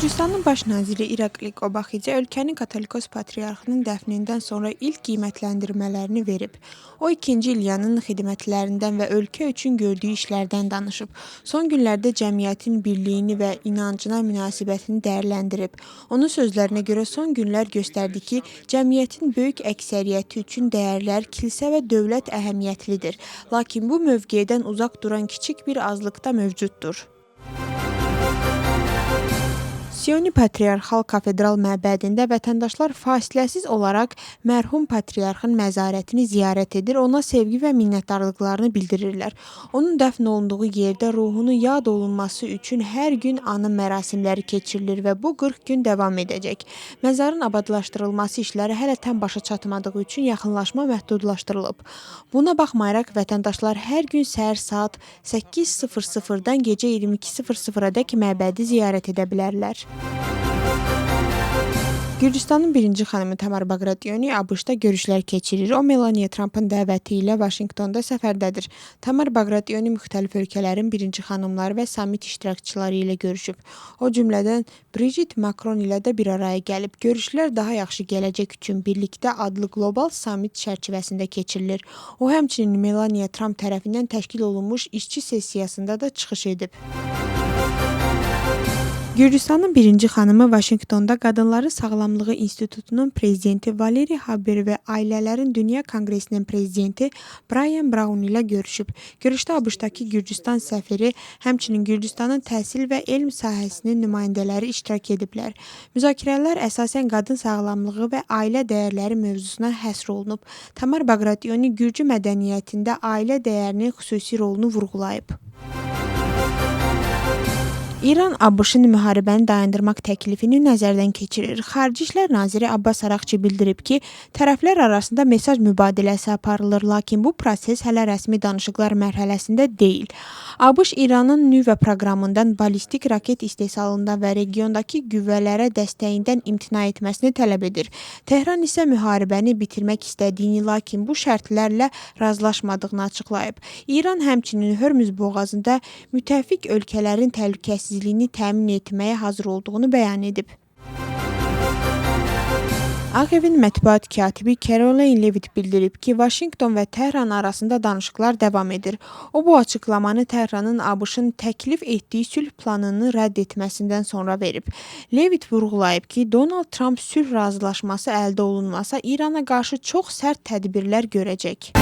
Gürcüstanın baş naziri İrakli Qobaxidze ölkənin Katolikos patriarxının dəfnindən sonra ilk qiymətləndirmələrini verib. O, 2-ci İlyanın xidmətlərindən və ölkə üçün gördüyü işlərdən danışıb. Son günlərdə cəmiyyətin birliyini və inancına münasibətini dəyərləndirib. Onun sözlərinə görə son günlər göstərdi ki, cəmiyyətin böyük əksəriyyəti üçün dəyərlər, kilsə və dövlət əhəmiyyətlidir. Lakin bu mövqedən uzaq duran kiçik bir azlıq da mövcuddur. Sioni Patriarxal Kafedral məbədində vətəndaşlar fasiləsiz olaraq mərhum patriarxın məzarətini ziyarət edir, ona sevgi və minnətdarlıqlarını bildirirlər. Onun dəfn olunduğu yerdə ruhunun yad olunması üçün hər gün anım mərasimləri keçirilir və bu 40 gün davam edəcək. Məzarın abadlaşdırılması işləri hələ tam başa çatmadığı üçün yaxınlaşma məhdudlaşdırılıb. Buna baxmayaraq vətəndaşlar hər gün səhər saat 8:00-dan gecə 22:00-dək məbədi ziyarət edə bilərlər. Gürcüstanın birinci xanımı Tamar Baqrationi ABŞ-da görüşlər keçirir. O, Melania Trampın dəvəti ilə Vaşinqtonda səfərdədir. Tamar Baqrationi müxtəlif ölkələrin birinci xanımları və samit iştirakçıları ilə görüşüb. O cümlədən Brigitte Macron ilə də bir araya gəlib. Görüşlər daha yaxşı gələcək üçün birlikdə adlı qlobal samit çərçivəsində keçirilir. O, həmçinin Melania Tramp tərəfindən təşkil olunmuş işçi sessiyasında da çıxış edib. Gürcüstanın birinci xanımı Vaşinqtonda Qadınların Sağlamlığı İnstitutunun prezidenti Valeri Haber və Ailələrin Dünya Konqresinin prezidenti Brian Brown ilə görüşüb. Görüşdə ABŞ-dakı Gürcüstan səfiri, həmçinin Gürcüstanın təhsil və elm sahəsinin nümayəndələri iştirak ediblər. Müzakirələr əsasən qadın sağlamlığı və ailə dəyərləri mövzusuna həsr olunub. Tamar Baqrationi Gürcü mədəniyyətində ailə dəyərinin xüsusi rolunu vurğulayıb. İran ABŞ-ın müharibəni dayandırmaq təklifini nəzərdən keçirir. Xarici İşlər naziri Abbas Araqçı bildirib ki, tərəflər arasında mesaj mübadiləsi aparılır, lakin bu proses hələ rəsmi danışıqlar mərhələsində deyil. ABŞ İranın nüvə proqramından, ballistik raket istehsalından və regiondakı qüvvələrə dəstəyindən imtina etməsini tələb edir. Tehran isə müharibəni bitirmək istədiyini, lakin bu şərtlərlə razılaşmadığını açıqlayıb. İran həmçinin Hörmüz boğazında müttəfiq ölkələrin təhlükəsizliyini təmin etməyə hazır olduğunu bəyan edib. Ağ Evin mətbuat katibi Caroline Levitt bildirib ki, Vaşinqton və Təhran arasında danışıqlar davam edir. O, bu açıqlamanı Təhranın ABŞ-ın təklif etdiyi sülh planını rədd etməsindən sonra verib. Levitt vurğulayıb ki, Donald Tramp sülh razılaşması əldə olunmasa İrana qarşı çox sərt tədbirlər görəcək.